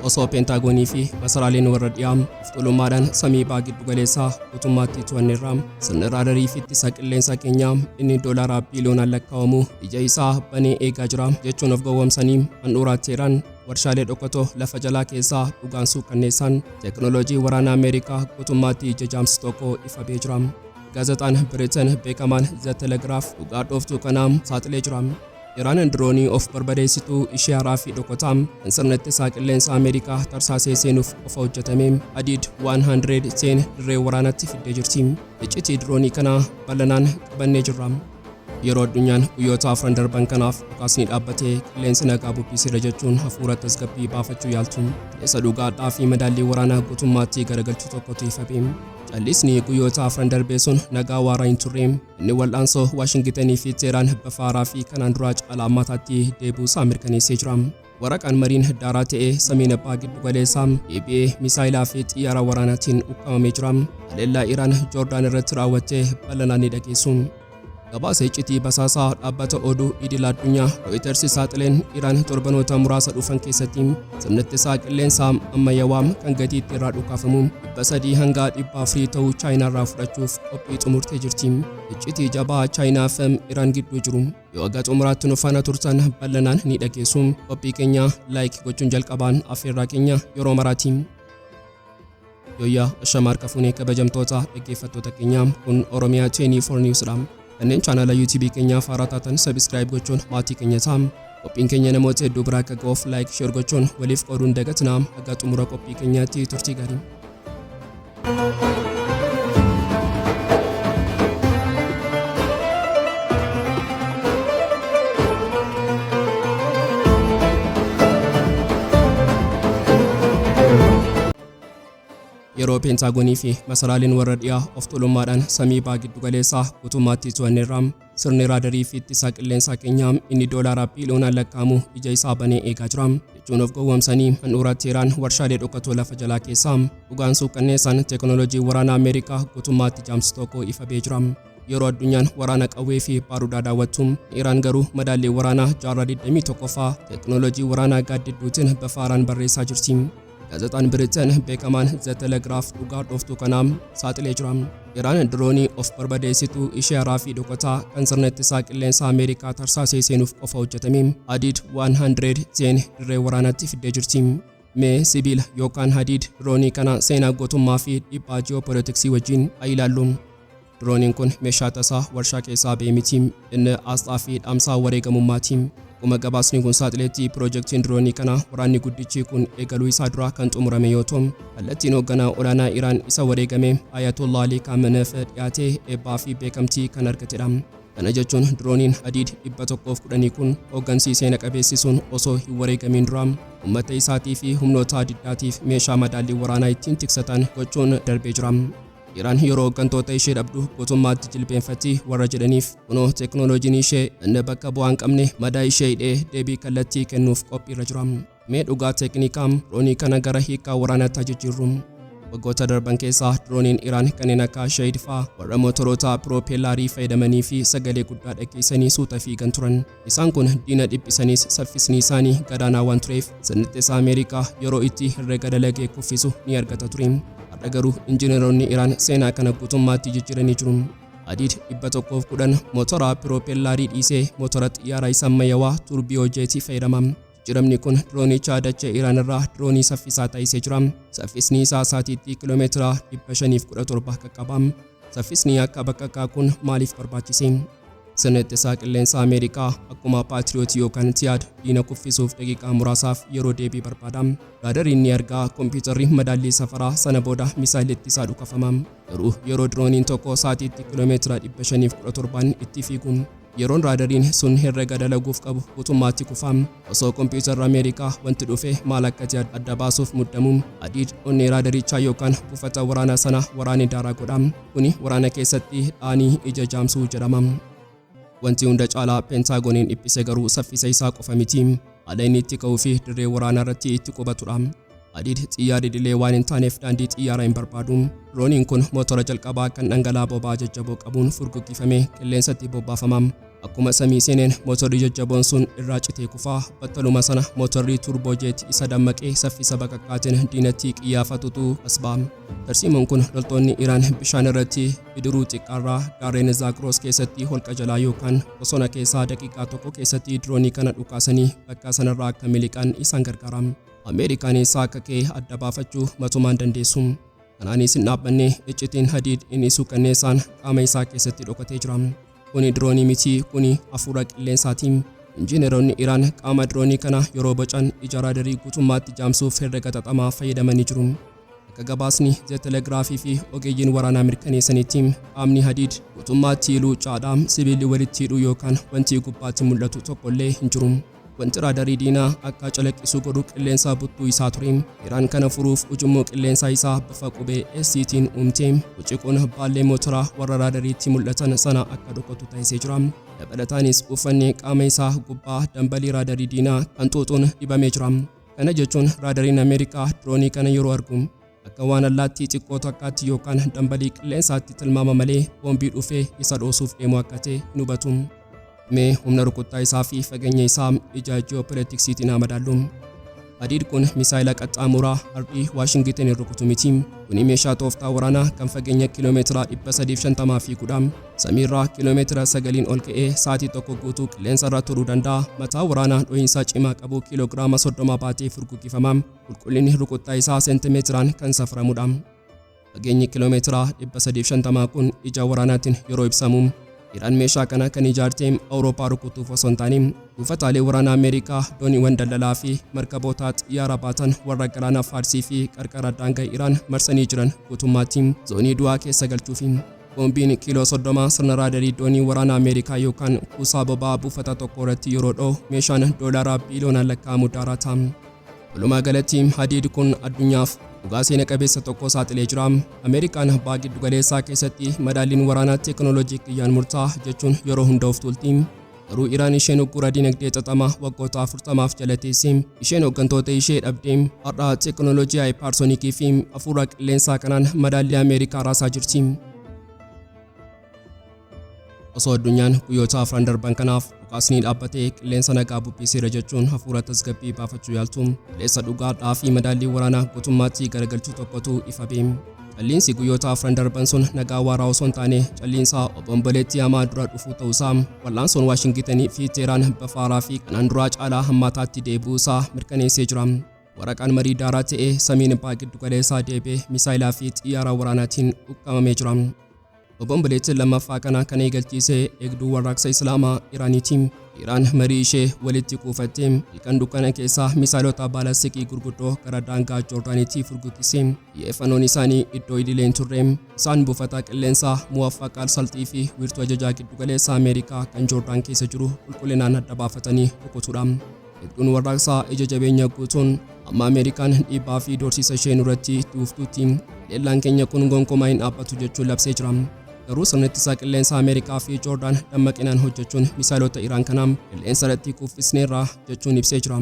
Osoo Peentaagoonii fi masaraaleen warra dhiyaa of tuulummaadhaan samii baha giddugaleessaa guutummaatti to'anneerra, sirni raadarii fi ittisa qilleensa keenyaa inni doolaara biiliyoonaan lakkaa'amu ija isaa banee eegaa jira jechuun of gowwomsanii, handhuura Teeraan warshaalee dhokatoo lafa jalaa keessaa dhugaan suukanneessaan teeknooloojii waraanaa Ameerikaa guutummaatti ija jaamsu tokko ifa ba'ee jira. Gaazexaan Biriteen beekamaan The Telegraph dhugaa dhooftuu kanaa saaxilee jira. Iraan diroonii of barbadeessituu ishee haaraa fi dhokataa kan sirna ittisaa qilleensa Ameerikaa tarsaasee seenuuf qofa hojjetame Hadiid 110 dirree waraanaatti fiddee jirti. Iccitii diroonii kanaa bal'inaan qabannee jirra. Yeroo addunyaan guyyoota afran darban kanaaf dhukaasni dhaabbatee qilleensi nagaa bubbiseera jechuun hafuura tasgabbii baafachuu yaaltu, isa dhugaadhaa fi madaallii waraanaa guutummaatti garagalchu tokkotu ifa ba'e. Callisni guyyoota afran darbee sun nagaa waaraa hin turre. Inni wal'aansoo Waashingitanii fi Teeraan bifa haaraa fi kanaan duraa caalaa ammaataatti deebi'uusaa mirkaneessee jira. Waraqaan mariin daaraa ta'e samiin baha giddugaleessaa deebi'ee misaayilaa fi xiyyaara waraanaatiin ukkaamamee jira. Haleellaa Iraan Joordaan irratti raawwatte bal'inaan ni dhageessu. Gabaasa iccitii basaasaa dhaabbata oduu idil addunyaa Reuters saaxileen, Iraan torbanoota muraasa dhufan keessatti sirna ittisaa qilleensaa ammayyaawaa kan gatiitti irraa dhukaafamu 300 hanga 400 ta'uu Chaayinaa irraa fudhachuuf qophii xumurtee jirti. Iccitii jabaa Chaayinaa fi Iraan gidduu jiru. Yoo haga xumuraatti nu faana turtan bal'inaan ni dhageessu. Qophii keenya like gochuun jalqabaan affeerraa keenya yeroo maraati. Yooyyaa, ashamaa harka fuunee, kabajamtoota dhaggeeffattoota keenyaa, kun Oromiyaa 24 News dha. Kanneen chaanaala YouTube keenyaaf haaraa taatan subscribe gochuun maatii keenya ta'a. Qophiin keenya namoota hedduu biraa akka ga'uuf like, share gochuun waliif qooduun dagatinaa. Haga xumura qophii keenyaatti turtii gaarii. Yeroo Peentaagonii fi masaraaleen warra dhiyaa of tuulummaadhaan samii baha giddugaleessaa guutummaatti to'anneerra, sirni raadarii fi ittisaa qilleensaa keenyaa inni doolaara biiliyoonaan lakkaa'amu ija isaa banee eegaa jira jechuun of gowwoomsanii, handhuura Teeraan warshaalee dhokatoo lafa jalaa keessaa dhugaan suukanneessaan teeknooloojii waraanaa Ameerikaa guutummaatti jaamsu tokko ifa ba'ee jira. Yeroo addunyaan waraana qawwee fi baarudaa daawwattu, Iraan garuu madaallii waraanaa jaarraa 21ffaa teeknooloojii waraanaa gaaddidduutiin bifa haaraan barreessaa jirti. Gaazexaan Biriteen beekamaan The Telegraph dhugaa dhooftuu kanaa saaxilee jira. Iraan diroonii of barbadeessituu ishee haaraa fi dhokataa kan sirna ittisaa qilleensaa Ameerikaa tarsaasee seenuuf qofa hojjetame Hadiid 110 dirree waraanaatti fiddee jirti. Mee sibiila yookaan hadiid diroonii kana seenaa gootummaa fi dhiibbaa ji'oopolitiksii wajjin haa ilaallu. Dirooniin kun meeshaa tasaa warshaa keessaa ba'e miti. Inni aasxaa fi dhaamsa wareegamummaati. Akkuma gabaasni kun saaxiletti, pirojektiin diroonii kanaa waraanni guddichi kun eegaluu isaa dura kan xumurame yoo ta'u, kallattiin hoogganaa olaanaa Iraan isa wareegame Ayatollah Ali Khameneif dhiyaatee eebbaa fi beekamtii kan argatedha. Kana jechuun dirooniin Hadiid 110 kun hooggansi seena qabeessi sun osoo hin wareegamiin dura uummata isaatii fi humnoota diddaatiif meeshaa madaallii waraanaa ittiin tiksatan gochuun darbee jira. Iraan yeroo hooggantoota ishee dhabdu guutummaatti jilbeenfatti warra jedhaniif, kunoo teeknooloojiin ishee inni bakka bu'aa hin qabne madaa ishee hidhee deebii kallattii kennuuf qophiirra jira. Mee dhugaa teeknikaa diroonii kana gara hiikkaa waraanaatti haa jijjiirru. Waggoota darban keessaa dirooniin Iraan kanneen akka Shahid fa'aa warra motoroota piroopeelaarii fayyadamanii fi sagalee guddaa dhageessanii suuta fiigan turan. Isaan kun diina dhiphisanis saffisni isaanii gadaanaa waan tureef sirni ittisaa Ameerikaa yeroo itti herrega dalagee kuffisu ni argata ture. Har'a garuu injiinaroonni Iraan seenaa kana guutummaatti jijjiiranii jiru. Hadiid 110 motora piroopeellaarii dhiisee motora xiyyaaraa isa ammayyawaa tuurbiyoo jeetii fayyadama. Jijjiiramni kun diroonicha dachee Iraan irraa diroonii saffisaa taasisee jira. Saffisni isaa saatiitti kiiloomeetira 517 qaqqaba. Saffisni akka bakakkaa kun maaliif barbaachise? Sirni ittisaa qilleensaa Ameerikaa akkuma Paatriyoot yookaan THAAD diina kuffisuuf daqiiqaa muraasaaf yeroo deebii barbaada. Raadariin ni argaa, kompiitarri madaallii safaraa, sana booda misaayilli ittisaa dhukafama. Garuu yeroo dirooniin tokko saatiitti kiiloomeetira 517 itti fiigu, yeroon raadariin sun herrega dalaguuf qabu guutummaatti kufa. Osoo kompiitarri Ameerikaa wanti dhufe maal akka ta'e adda baasuuf muddamu, Hadiid onnee raadarichaa yookaan buufata waraanaa sana waraanee daaraa godha. Kuni waraana keessatti dhaanii ija jaamsuu jedhama. Wanti hunda caalaa Peentaagoniin dhiphise garuu saffisa isaa qofa miti. Haala inni itti ka'uu fi dirree waraanaa irratti itti qubatudha. Hadiid xiyyaarri idilee waan hin taaneef daandii xiyyaaraa hin barbaadu. Dirooniin kun motora jalqabaa kan dhangala'aa boba'aa jajjaboo qabuun furguggifamee qilleensatti bobbaafama. Akkuma samii seeneen motorri jajjaboon sun irraa citee kufaa. Battaluma sana motorri turbojet isa dammaqee saffisa baqaqqaatiin diinatti qiyyaafatutu as ba'a. Tarsiimoon kun loltoonni Iraan bishaan irratti bidiruu xiqqaarraa gaarreen Zaagros keessatti holqa jalaa yookaan bosona keessaa daqiiqaa tokko keessatti diroonii kana dhukaasanii bakka sanarraa akka miliqan isaan gargaara. Ameerikaan eessaa akka ka'e adda baafachuu matumaan dandeessu. Kanaanis hin dhaabbanne, iccitiin Hadiid inni suukanneessaan qaama isaa keessatti dhokatee jira. Kuni diroonii miti, kuni hafuura qilleensaati. Injiineroonni Iraan qaama diroonii kana yeroo bocan ija raadarii guutummaatti jaamsuuf herrega xaxamaa fayyadamanii jiru. Akka gabaasni The Telegraph fi ogeeyyiin waraanaa mirkaneessanitti, qaamni Hadiid guutummaatti luuccaadha, sibiilli walitti hidhu yookaan wanti gubbaatti mul'atu tokkollee hin jiru. Wanti raadarii diinaa akka calaqqisu godhu qilleensa buttuu isaa ture. Iraan kana furuuf ujummoo qilleensaa isaa bifa qubee S'tiin uumte. Boci kun baallee motoraa warra raadariitti mul'atan sana akka dhokatu taasisee jira. Dabalataanis uffanni qaama isaa gubbaa dambalii raadarii diinaa kan xuuxuun dibamee jira. Kana jechuun raadariin Ameerikaa diroonii kana yeroo argu akka waan allaattii xiqqoo takkaatti yookaan dambalii qilleensaatti tilmaama malee boombii dhufee isa dhoosuuf deemu akka ta'e hin hubatu. Mee humna rukuttaa isaa fi fageenya isaa ija ji'oopolitiksiitiin haa madaallu. Hadiid kun misaayila qaxxaamuraa ardii Waashingitaniin rukutu miti. Kuni meeshaa tooftaa waraanaa kan fageenya kiiloomeetira 350 fiigudha. Samiirraa kiiloomeetira 9n ol ka'ee sa'aatii tokko guutuu qilleensarra turuu danda'a. Mataa waraanaa dhohiinsa cimaa qabu kiiloogiraama 30 baatee furguggifama. Qulqullinni rukuttaa isaa seentimeetiraan kan safaramudha. Fageenyi kiiloomeetira 350 kun ija waraanaatiin yeroo ibsamu, Iraan meeshaa kana kan ijaarte Awurooppaa rukutuuf osoo hin taane, buufataalee waraanaa Ameerikaa, dooniiwwan daldalaa fi markaboota xiyyaara baatan warra galaana Faarsii fi qarqara daangaa Iraan marsanii jiran guutummaatti zoonii du'aa keessa galchuufi. Boombiin kiiloo 30 sirna raadarii doonii waraanaa Ameerikaa yookaan kuusaa boba'aa buufata tokko irratti yeroo dho'u, meeshaan doolaara biiliyoonaan lakkaa'amu daaraa ta'a. Walumaa galatti Hadiid kun addunyaaf dhugaa seena qabeessa tokko saaxilee jira. Ameerikaan Baha Giddu Galeessaa keessatti madaalliin waraanaa teeknooloojii kiyyaan murtaa'a jechuun yeroo hunda of tuulti. Garuu Iraan isheen uggura dinagdee xaxamaa waggoota 40f jala teesse, isheen hooggantoota ishee dhabde, har'a teeknooloojii haayipaarsoonikii fi hafuura qilleensaa kanaan madaallii Ameerikaa raasaa jirti. Osoo addunyaan guyyoota afran darban kanaaf dhukaasni dhaabbatee qilleensa nagaa bubbiseera jechuun hafuura tasgabbii baafachuu yaaltu, kaleessa dhugaa fi madaallii waraanaa guutummaatti garagalchuu tokkotu ifa ba'e. Calliinsi guyyoota afran darban sun nagaa waaraa osoo hin taane calliinsa obomboleettii hamaa dura dhufuu ta'uusaa, wal'aansoon Waashingitanii fi Teeraan bifa haaraa fi kanaan duraa caalaa hammaataatti deebi'uusaa mirkaneessee jira. Waraqaan marii daaraa ta'ee samiin Baha Giddu Galeessaa deebi'ee misaayilaa fi xiyyaara waraanaatiin ukkaamamee jira. Obomboleettiin lammaffaa kana kan eegalchiise Eegduu Warraaqsa Islaamaa Iraaniiti. Iraan marii ishee walitti kuufattee halkan dukkana keessaa misaayilota baalastikii gurguddoo gara daangaa Joordaanitti furguggisse. Xiyyeeffannoon isaanii iddoo idilee hin turre. Isaan buufata qilleensaa Muwaffaq al-Salxii fi wiirtuu ajajaa giddugaleessa Ameerikaa kan Joordaan keessa jiru qulqullinaan adda baafatanii rukutuudha. Eegduun Warraaqsaa ija jabeenya guutuun, "Hamma Ameerikaan dhiibbaa fi doorsiisa ishee nurratti itti fuftutti, haleellaan keenya kun gonkumaa hin dhaabbatu" jechuun labsee jira. Garuu sirni ittisa qilleensaa Ameerikaa fi Joordaan dammaqinaan hojjechuun misaayilota Iraan kana qilleensa irratti kuffisneerra jechuun ibsee jira.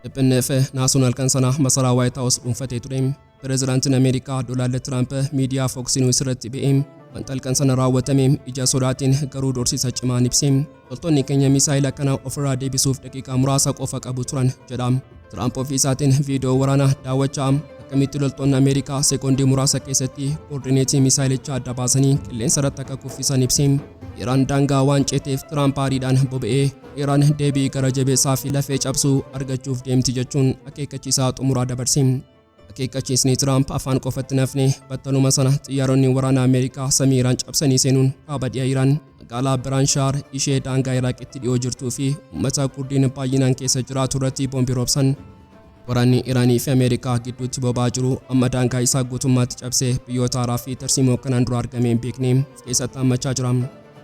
Dhiphinnii fi naasuun halkan sana masaraa Waayit Haawus dhuunfatee ture. Pirezidaantiin Ameerikaa Doonaald Tiraamp miidiyaa Fox News irratti ba'ee wanta halkan sana raawwatame ija sodaatiin garuu doorsisa cimaan ibse. "Loltoonni keenya misaayila kana ofirraa deebisuuf daqiiqaa muraasa qofa qabu turan" jedha. Tiraamp ofii isaatiin viidiyoo waraanaa daawwachaa akkamitti loltoonni Ameerikaa sekoondii muraasa keessatti koordineetii misaayilichaa adda baasanii qilleensa irratti akka kuffisan ibse. Iraan daangaa waan ceeteef Tiraamp aariidhaan boba'ee, "Iraan deebii gara jabeessaa fi lafee cabsuu argachuuf deemti" jechuun akeekkachiisaa xumuraa dabarse. Akeekkachiisni Tiraamp afaan qofatti nafne. Battaluma sana xiyyaaronni waraana Ameerikaa samii Iraan cabsanii seenuun kaaba dhiha Iraan magaalaa Biraanshaar ishee daangaa Iraaqitti dhiyoo jirtuu fi uummata Kurdiin baay'inaan keessa jiraatu irratti boombii roobsan. Waraanni Iraanii fi Ameerikaa gidduutti boba'aa jiru amma daangaa isaa guutummaatti cabsee biyyoota haaraa fi tarsiimoo kanaan dura argamee hin beekne of keessatti hammachaa jira.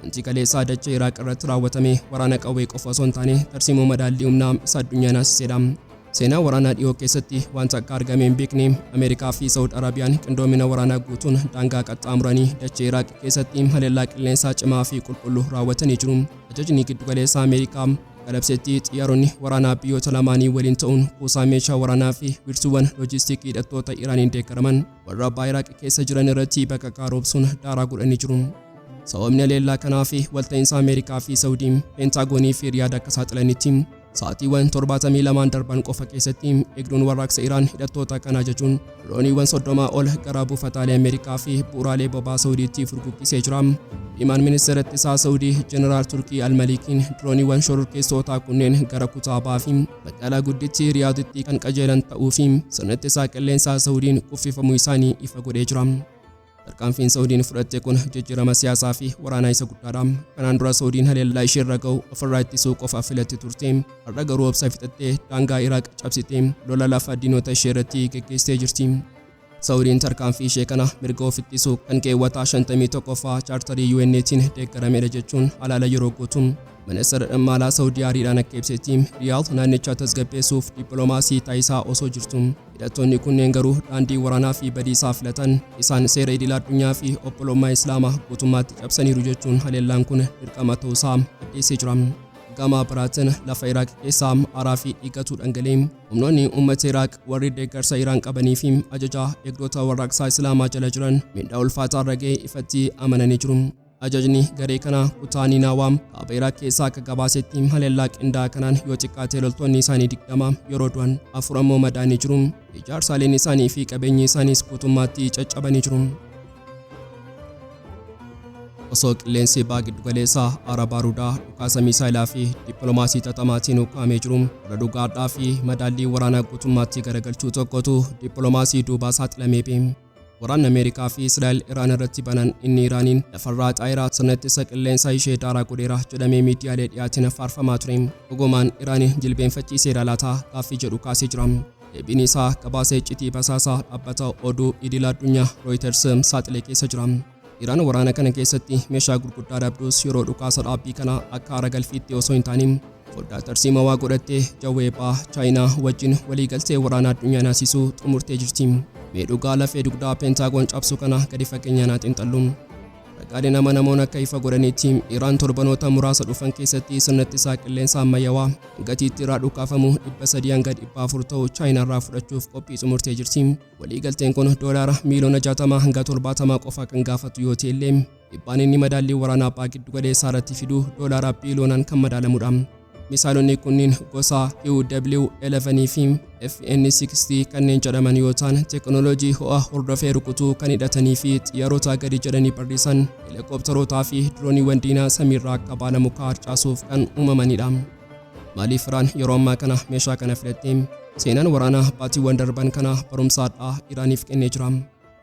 Wanti kaleessaa dachee Iraaq irratti raawwatame waraana qawwee qofa osoo hin taane tarsiimoo madaallii humnaa isa addunyaa naasisedha. Seenaa waraanaa dhiyoo keessatti wanta akka argamee hin beekne, Ameerikaa fi Sa'ud Arabiyaan qindoomina waraanaa guutuun daangaa qaxxaamuranii dachee Iraaq keessatti haleellaa qilleensaa cimaa fi qulqulluu raawwatanii jiru. Ajajni giddugaleessaa Ameerikaa Akka labsetti xiyyaaronni waraanaa biyyoota lamaanii waliin ta'uun kuusaa meeshaa waraanaa fi wiirtuuwwan loojistiikii hidhattoota Iraaniin deeggaraman warra baha Iraaq keessa jiran irratti baqaqaa roobsuun daaraa godhanii jiru. Sababni haleellaa kanaa fi walta'iinsa Ameerikaa fi Saawudii Peentaagoonii fi Riyaad akka saaxilanitti, sa'aatiiwwan 72n darban qofa keessatti Eegduun Warraaqsa Iraan hidhattoota kana ajajuun dirooniiwwan 30 ol gara buufataalee Ameerikaa fi bu'uuraalee boba'aa Saawudiitti furguggisee jira. Himaan Ministeera Ittisaa Saawudii Jeneraal Turkii Almalikiin dirooniiwwan shororkeessootaa kunneen gara kutaa bahaa fi magaalaa guddittii Riyaaditti kan qajeelan ta'uu fi sirna ittisaa qilleensaa Saawudiin kuffifamuu isaanii ifa godhee jira. Tarkaanfiin Saudiin fudhatte kun jijjiirama siyaasaa fi waraanaa isa guddaadha. Kanaan dura Saudiin haleellaa isheerra ga'u ofirraa ittisuu qofa filatti turte. Har'a garuu obsa fixattee daangaa Iraaq cabsitee lola lafa diinota ishee irratti geggeessitee jirti. Saudiin tarkaanfii ishee kana mirga of ittisuu kan keewwata 51ffaa chaartarii UN'tiin deeggaramedha jechuun halaala yeroo gootu, Ministeerri Dhimma Alaa Saudii aariidhaan akka ibsetti, Riyaad naannicha tasgabbeessuuf dippiloomaasii taasisaa osoo jirtu, hidhattoonni kunneen garuu daandii waraanaa fi badiisaa filatan. Isaan seera idil addunyaa fi obbolummaa Islaamaa guutummaatti cabsaniiru jechuun haleellaan kun dirqama ta'uusaa addeessee jira. Gama biraatiin lafa Iraaq keessaa aaraa fi dhiigatu dhangala'e. Humnoonni uummata Iraaq warri deeggarsa Iraan qabanii fi ajaja Eegdota Warraaqsaa Islaamaa jala jiran miidhaa ulfaataa irra ga'e ifatti amananii jiru. Ajajni garee kanaa kutaa Niinaawaa kaaba Iraaq keessaa akka gabaasetti, haleellaa qindaa'aa kanaan yoo xiqqaate loltoonni isaanii 20 yeroo du'an, 4 ammoo madaa'anii jiru. Ijaarsaaleen isaanii fi qabeenyi isaaniis guutummaatti caccabanii jiru. Osoo qilleensi Baha Giddugaleessaa aara baarudaa, dhukaasa miisaayilaa fi dippiloomaasii xaxamaatiin ukkaamee jiru, lola dhugaa fi madaallii waraanaa guutummaatti garagalchuu tokkotu dippiloomaasii duubaa saaxilamee ba'e. Waraanni Ameerikaa fi Israa'el Iraan irratti banan inni Iraaniin lafarraa xaayiraa sirna ittisa qilleensaa ishee daaraa godheera jedhamee miidiyaalee dhiyaatiin faarfamaa ture. Dhugumaan Iraaniin jilbeenfachiiseera laata gaaffii jedhu kaasee jira. Deebiin isaa gabaasa iccitii basaasaa dhaabbata oduu idil addunyaa Reuters saaxile keessa jira. Iraan waraana kana keessatti meeshaa gurguddaa dhabdus, yeroo dhukaasa dhaabbii kana akka haara galfiitti osoo hin taane foddaa tarsiimawaa godhattee jawwee baha Chaayinaa wajjin waliigaltee waraana addunyaa naasisuu xumurtee jirti. Mee dhugaa lafee dugdaa Peentaagoon cabsu kana gadi fageenyaan haa xiinxallu. Ragaaleen amanamoon akka ifa godhanitti, Iraan torbanoota muraasa dhufan keessatti sirna ittisaa qilleensaa ammayyawaa gatiitti irraa dhukaafamu 300 hanga 400 ta'u Chaayinaarraa fudhachuuf qophii xumurtee jirti. Waliigalteen kun doolaara miiliyoona 60 hanga 70 qofa kan gaafatu yoo ta'e illee, dhiibbaan inni madaallii waraanaa baha giddugaleessaa irratti fidu doolaara biiliyoonaan kan madaalamudha. Misaayilonni kunniin gosa QW-11 fi FN-60 kanneen jedhaman yoo ta'an, teeknooloojii ho'a hordofee rukutuu kan hidhatanii fi xiyyaarota gadi jedhanii barrisan, heelikooptarootaa fi dirooniiwwan diinaa samiirraa akka baala mukaa harcaasuuf kan uumamanidha. Maaliif Iraan yeroo ammaa kana meeshaa kana filatte? Seenaan waraanaa baatiiwwan darban kana barumsa hadhaa Iraaniif kennee jira.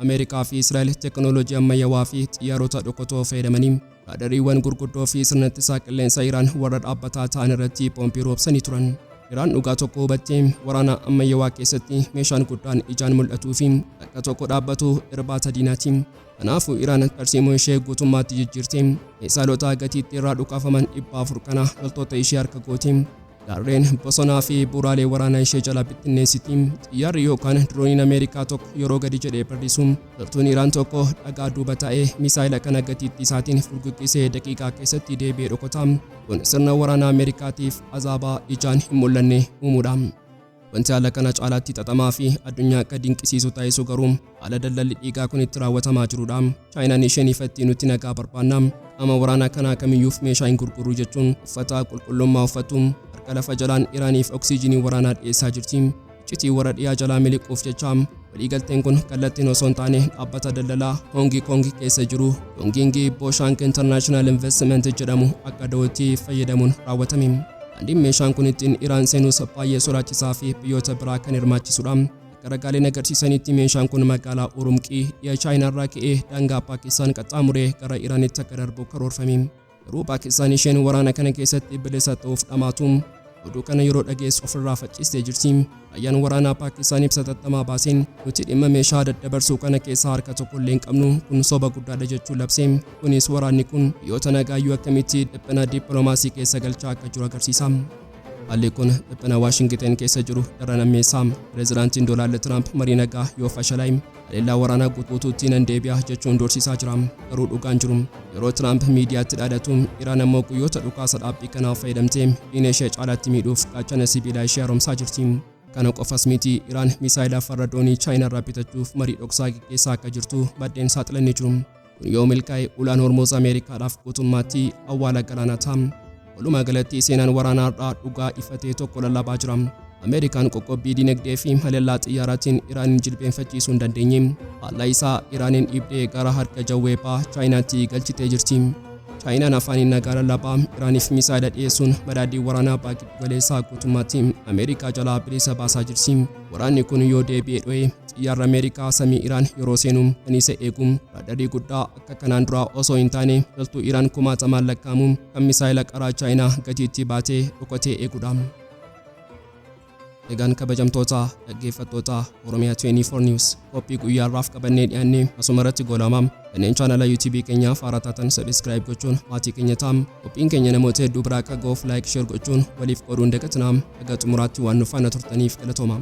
Ameerikaa fi Israa'el teeknooloojii ammayyawaa fi xiyyaarota dhokatoo fayyadamanii raadariiwwan gurguddoo fi sirna ittisaa qilleensa Iraan warra dhaabbataa ta'an irratti boombii roobsanii turan. Iraan dhugaa tokko hubattee: waraana ammayyawaa keessatti meeshaan guddaan ijaan mul'atuu fi bakka tokko dhaabbatu irbaata diinaati. Kanaafuu Iraan tarsiimoo ishee guutummaatti jijjiirtee miisaalota gatiittii irraa dhukaafaman 400 kana loltoota ishee harka gootee gaarreen, bosonaa fi bu'uuraalee waraanaa ishee jalaa bittinneessiti. Xiyyaarri yookaan dirooniin Ameerikaa tokko yeroo gadi jedhee barrisu, loltuun Iraan tokko dhagaa duuba taa'ee misaayila kana gatiittii isaatiin furguggisee daqiiqaa keessatti deebi'ee dhokata. Kun sirna waraanaa Ameerikaatiif azaabaa ijaan hin mul'anne uumuudha. Wanti haala kana caalaatti xaxamaa fi addunyaa akka dinqisiisu taasisu garuu haala daldalli dhiigaa kun itti raawwatamaa jirudha. Chaayinaan isheen ifatti "Nuti nagaa barbaanna, qaama waraanaa kanaa kamiyyuuf meeshaa hin gurgurru" jechuun uffata qulqullummaa uffattu, harka lafa jalaan Iraaniif oksijiinii waraanaa dhiyeessaa jirti. Iccitii warra dhiyaa jalaa miliquuf jecha waliigalteen kun kallattiin osoo hin taane dhaabbata daldalaa Hoongi Koong keessa jiru Donging Boshank International Investment jedhamu akka da'ootti fayyadamuun raawwatame. Daandiin meeshaan kun ittiin Iraan seenus baay'ee sodaachisaa fi biyyoota biraa kan hirmaachisudha. Akka ragaaleen agarsiisanitti, meeshaan kun magaalaa Urumqii dhiya Chaayinaarraa ka'ee daangaa Paakistaan qaxxaamuree gara Iraanitti akka darbu karoorfame. Garuu Paakistaan isheen waraana kana keessatti bilisa ta'uuf dhamaatu oduu kana yeroo dhageessu ofirraa faccistee jirti. Raayyaan waraanaa Paakistaan ibsa hatattamaa baaseen, "Nuti dhimma meeshaa daddabarsuu kana keessaa harka tokkollee hin qabnu, kun soba guddaadha" jechuun labse. Kunis waraanni kun biyyoota nagaayyuu akkamitti dhiphina dippiloomaasii keessa galchaa akka jiru agarsiisa. Haalli kun dhiphina Waashingiten keessa jiru daran hammeessa. Pireezidaantiin Doonaald Tiraamp marii nagaa yoo fashalaa'e haleellaa waraanaa guutuutti nan deebi'a jechuun doorsisaa jira. Garuu dhugaan jiru, yeroo Tiraamp miidiyaatti dhaadatu, Iraan ammoo guyyoota dhukaasa dhaabbii kanaaf fayyadamtee diina ishee caalaatti miidhuuf gaachana sibiilaa ishee haaromsaa jirti. Kana qofas miti, Iraan misaayila farra doonii Chaayinaa irraa bitachuuf marii dhoksaa gaggeessaa akka jirtu maddeen saaxilanii jiru. Kun yoo milkaa'e, ulaan Hormuz Ameerikaadhaaf guutummaatti awwaala galaanaa ta'a. Walumaa galatti, seenaan waraanaa har'aa dhugaa ifatee tokko lallabaa jira. Ameerikaan qoqqobbii dinagdee fi haleellaa xiyyaaraatiin Iraanin jilbeenfachiisuu hin dandeenye. Faallaa isaa, Iraanin dhiibdee gara harka jawwee baha Chaayinaatti galchitee jirti. Chaayinaan afaaniin nagaa lallabaa Iraaniif misaayila dhiyeessuun madaallii waraanaa baha giddu galeessaa guutummaatti Ameerikaa jalaa bilisa baasaa jirti. Waraanni kun yoo deebi'ee dho'e, xiyyaarri Ameerikaa samii Iraan yeroo seenu kan isa eegu raadarii guddaa akka kanaan duraa osoo hin taane, loltuu Iraan kumaatamaan lakkaa'amu kan misaayila qaraa Chaayinaa gatiitti baatee dhokatee eegudha. Egaan kabajamtoota dhaggeeffattoota Oromiyaa 24 News, qophii guyyaa har'aaf qabannee dhiyaanne asuma irratti goolama. Kanneen chaanala YouTube keenyaaf haaraa taatan subscribe gochuun maatii keenya ta'aa. Qophiin keenya namoota hedduu biraa akka ga'uuf like, share gochuun waliif qooduun dagatinaa. Haga xumuraatti waan nu faana turtaniif galatooma.